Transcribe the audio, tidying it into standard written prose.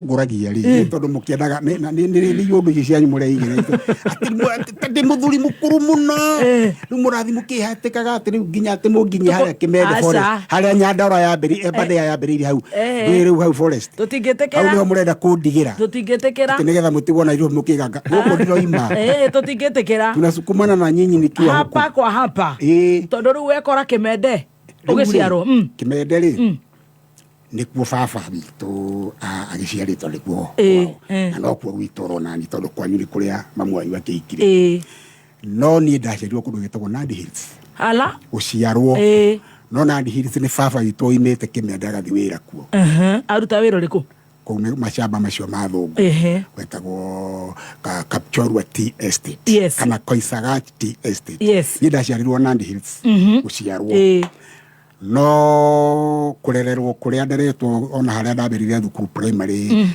Ngũragia rĩ, nĩ tondũ mũkĩendaga nĩ iũndũ ici cianyu mũreigĩra atĩ ndĩ mũthuri mũkũrũ mũno. Rĩu mũrathi mũkĩhatĩkaga atĩ rĩu nginya atĩ mũnginyie harĩa Kĩmende Aca. forest, harĩa Nyandarua Aberdare yambĩrĩirie hau. Ndũĩ rĩu hau forest hau Tũtingĩtĩkĩra. nĩho mũrenda kũndigĩra Tũtingĩtĩkĩra. atĩ nĩgetha mũtigwo na iruo mũkĩganga gũkũ ndiroima. Tũtingĩtĩkĩra. Tunasukumana na nyinyi nikiwa huku. Hapa kwa hapa. Tondũ rĩu wekora Kĩmende Rĩu rĩ, ũgĩciarwo. Kĩmende rĩ, nĩkuo baba witũ agĩciarĩtwo, nĩkuo kwao. Na nokuo gwitũ ronani, tondũ kwanyu nĩ kũrĩa mamu wanyu akĩikire. No niĩ ndaciarirwo kũndũ gwĩtagwo Nandi Hills. Ala. Gũciarwo. No Nandi Hills nĩ baba witũ oimĩte Kĩmende agathiĩ wĩra kuo. Aruta wĩra ũrĩkũ? Kũu nĩ macamba macio ma thũngũ. Gwetagwo Kapchorwa Tea Estate kana Koisagach Tea Estate. Niĩ ndaciarirwo Nandi Hills gũciarwo. No kũrererwo kũrĩa nderetwo, ona harĩa ndambĩrĩirie thukuru primary.